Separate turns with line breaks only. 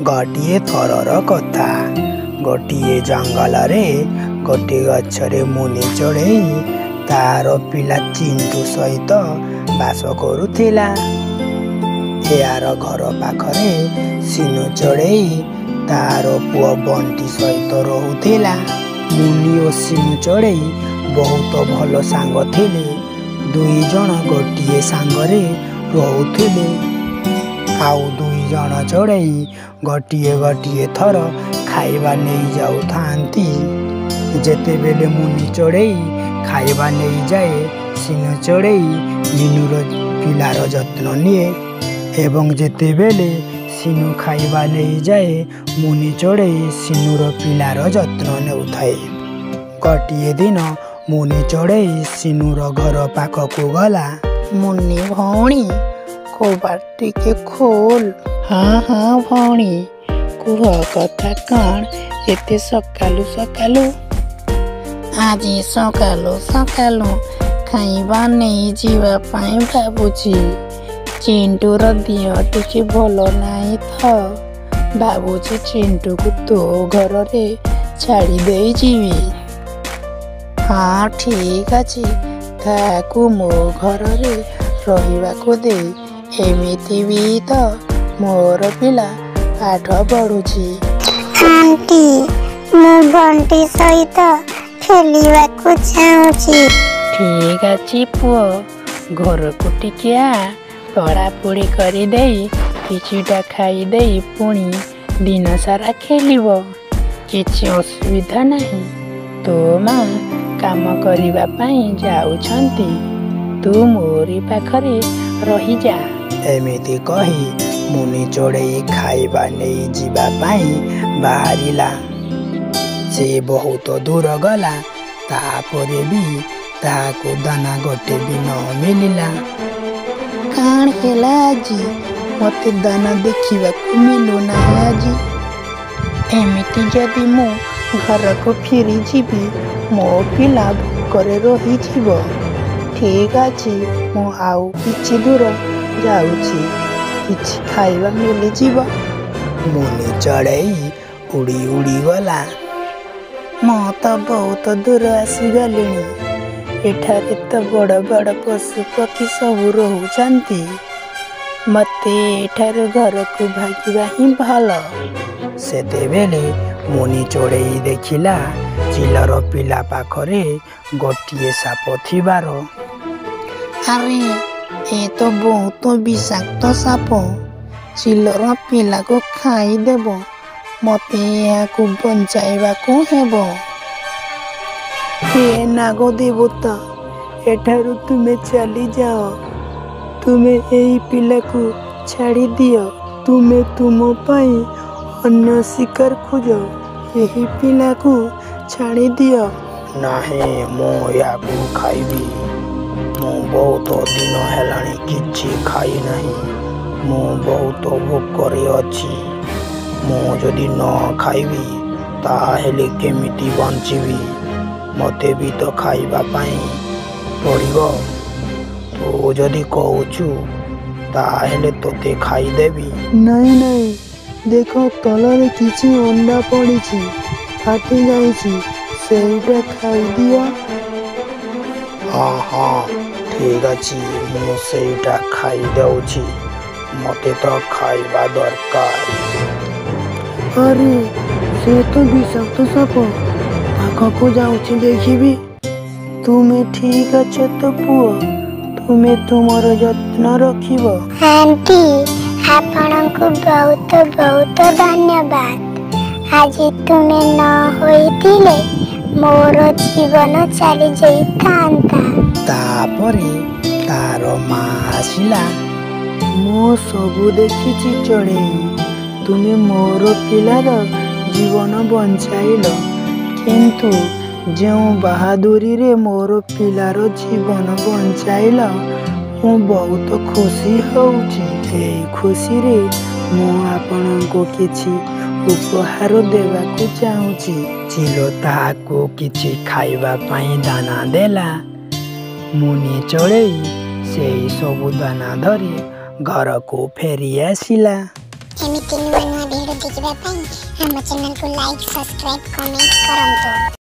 ଗୋଟିଏ ଥରର କଥା, ଗୋଟିଏ ଜଙ୍ଗଲରେ ଗୋଟିଏ ଗଛରେ ମୁନି ଚଢ଼େଇ ତାର ପିଲା ଚିଣ୍ଟୁ ସହିତ ବାସ କରୁଥିଲା। ଏହାର ଘର ପାଖରେ ସିନୁ ଚଢ଼େଇ ତାର ପୁଅ ବଣ୍ଟି ସହିତ ରହୁଥିଲା। ମୁନି ଓ ସିନୁ ଚଢ଼େଇ ବହୁତ ଭଲ ସାଙ୍ଗ ଥିଲେ। ଦୁଇ ଜଣ ଗୋଟିଏ ସାଙ୍ଗରେ ରହୁଥିଲେ, ଆଉ ଦୁଇ ଜଣ ଚଢ଼େଇ ଗୋଟିଏ ଗୋଟିଏ ଥର ଖାଇବା ନେଇ ଯାଉଥାନ୍ତି। ଯେତେବେଳେ ମୁନି ଚଢ଼େଇ ଖାଇବା ନେଇଯାଏ, ସିନୁ ଚଢ଼େଇ ମିନୁର ପିଲାର ଯତ୍ନ ନିଏ, ଏବଂ ଯେତେବେଳେ ସିନୁ ଖାଇବା ନେଇଯାଏ, ମୁନି ଚଢ଼େଇ ସିନୁର ପିଲାର ଯତ୍ନ ନେଉଥାଏ। ଗୋଟିଏ ଦିନ ମୁନି ଚଢ଼େଇ ସିନୁର ଘର ପାଖକୁ ଗଲା।
ମୁନି ଭଉଣୀ, କବାଟ ଟିକେ ଖୋଲ। ହଁ ହଁ ଭଉଣୀ, କୁହ କଥା କ'ଣ ଏତେ ସକାଳୁ ସକାଳୁ? ଆଜି ସକାଳୁ ସକାଳୁ ଖାଇବା ନେଇଯିବା ପାଇଁ ଭାବୁଛି। ଚିଣ୍ଟୁର ଦେହ ଟିକେ ଭଲ ନାହିଁ ତ, ଭାବୁଛି ଚିଣ୍ଟୁକୁ ତୋ ଘରରେ ଛାଡ଼ି ଦେଇଯିବି। ହଁ ଠିକ ଅଛି, ତାକୁ ମୋ ଘରରେ ରହିବାକୁ ଦେ। ଏମିତି ବି ତ ମୋର ପିଲା ପାଠ ପଢ଼ୁଛି।
ଆଣ୍ଟି, ମୁଁ ବଣ୍ଟି ସହିତ ଖେଳିବାକୁ ଚାହୁଁଛି।
ଠିକ ଅଛି ପୁଅ, ଘରକୁ ଟିକେ ଆ, ପଢ଼ାପଢ଼ି କରିଦେଇ କିଛିଟା ଖାଇଦେଇ ପୁଣି ଦିନ ସାରା ଖେଳିବ। କିଛି ଅସୁବିଧା ନାହିଁ। ତୋ ମା କାମ କରିବା ପାଇଁ ଯାଉଛନ୍ତି, ତୁ ମୋରି ପାଖରେ ରହିଯା।
ଏମିତି କହି ମୁନି ଚଢ଼େଇ ଖାଇବା ନେଇ ଯିବା ପାଇଁ ବାହାରିଲା। ସେ ବହୁତ ଦୂର ଗଲା, ତାପରେ ବି ତାହାକୁ ଦାନା ଗୋଟେ ବି ନ ମିଳିଲା।
କ'ଣ ହେଲା ଆଜି? ମୋତେ ଦାନା ଦେଖିବାକୁ ମିଳୁନାହିଁ ଆଜି। ଏମିତି ଯଦି ମୁଁ ଘରକୁ ଫେରିଯିବି, ମୋ ପିଲା ଭୋକରେ ରହିଯିବ। ଠିକ ଅଛି, ମୁଁ ଆଉ କିଛି ଦୂର ଯାଉଛି, କିଛି ଖାଇବା ମିଳିଯିବ।
ମୁନି ଚଢ଼େଇ ଉଡ଼ି ଉଡ଼ି ଗଲା।
ମୁଁ ତ ବହୁତ ଦୂର ଆସିଗଲିଣି। ଏଠାରେ ତ ବଡ଼ ବଡ଼ ପଶୁ ପକ୍ଷୀ ସବୁ ରହୁଛନ୍ତି। ମୋତେ ଏଠାରୁ ଘରକୁ ଭାଗିବା ହିଁ ଭଲ।
ସେତେବେଳେ ମୁନି ଚଢ଼େଇ ଦେଖିଲା ଚିଲର ପିଲା ପାଖରେ ଗୋଟିଏ ସାପ ଥିବାର।
ଆରେ, ଏ ତ ବହୁତ ବିଷାକ୍ତ ସାପ, ଚିଲର ପିଲାକୁ ଖାଇଦେବ। ମୋତେ ଏହାକୁ ବଞ୍ଚାଇବାକୁ ହେବ। ହେ ନାଗ ଦେବତା, ଏଠାରୁ ତୁମେ ଚାଲିଯାଅ। ତୁମେ ଏହି ପିଲାକୁ ଛାଡ଼ିଦିଅ। ତୁମେ ତୁମ ପାଇଁ ଅନ୍ୟ ଶିକାର ଖୋଜ। ଏହି ପିଲାକୁ ଛାଡ଼ିଦିଅ।
ନାହିଁ, ମୁଁ ଏହାକୁ ଖାଇବି। ମୁଁ ବହୁତ ଦିନ ହେଲାଣି କିଛି ଖାଇ ନାହିଁ। ମୁଁ ବହୁତ ଭୋକରେ ଅଛି। ମୁଁ ଯଦି ନ ଖାଇବି, ତାହେଲେ କେମିତି ବଞ୍ଚିବି? ମୋତେ ବି ତ ଖାଇବା ପାଇଁ ପଡ଼ିବ। ତୁ ଯଦି କହୁଛୁ, ତାହେଲେ ତୋତେ ଖାଇଦେବି।
ନାଇଁ ନାଇଁ, ଦେଖ ତଳରେ କିଛି ଅଣ୍ଡା ପଡ଼ିଛି, ଫାଟି ଯାଇଛି, ସେଇଟା ଖାଇଦିଅ।
ହଁ ହଁ, ଠିକ ଅଛି, ମୁଁ ସେଇଟା ଖାଇଦେଉଛି। ମୋତେ ତ ଖାଇବା ଦରକାର।
ଆରେ, ସେ ତ ବିଷାକ୍ତ ସାପ, ପାଖକୁ ଯାଉଛି ଦେଖିବି। ତୁମେ ଠିକ ଅଛ ତ ପୁଅ? ତୁମେ ତୁମର ଯତ୍ନ ରଖିବ।
ଆଣ୍ଟି, ଆପଣଙ୍କୁ ବହୁତ ବହୁତ ଧନ୍ୟବାଦ। ଆଜି ତୁମେ ନ ହୋଇଥିଲେ ମୋର ଜୀବନ ଚାଲି ଯାଇଥାନ୍ତା।
ତାପରେ ତାର ମା ଆସିଲା।
ମୁଁ ସବୁ ଦେଖିଛି ଚଢ଼େଇ, ତୁମେ ମୋର ପିଲାର ଜୀବନ ବଞ୍ଚାଇଲ। କିନ୍ତୁ ଯେଉଁ ବାହାଦୁରୀରେ ମୋର ପିଲାର ଜୀବନ ବଞ୍ଚାଇଲ, ମୁଁ ବହୁତ ଖୁସି ହେଉଛି। ଏଇ ଖୁସିରେ ମୁଁ ଆପଣଙ୍କୁ କିଛି ଉପହାର ଦେବାକୁ ଚାହୁଁଛି।
ଚିଲ ତାହାକୁ କିଛି ଖାଇବା ପାଇଁ ଦାନା ଦେଲା। ମୁନି ଚଢ଼େଇ ସେଇ ସବୁ ଦାନା ଧରି ଘରକୁ ଫେରି ଆସିଲା।
ଏମିତି ନୂଆ ନୂଆ ଭିଡ଼ିଓ ଦେଖିବା ପାଇଁ ଆମ ଚ୍ୟାନେଲକୁ ଲାଇକ୍, ସବସ୍କ୍ରାଇବ୍, କମେଣ୍ଟ କରନ୍ତୁ।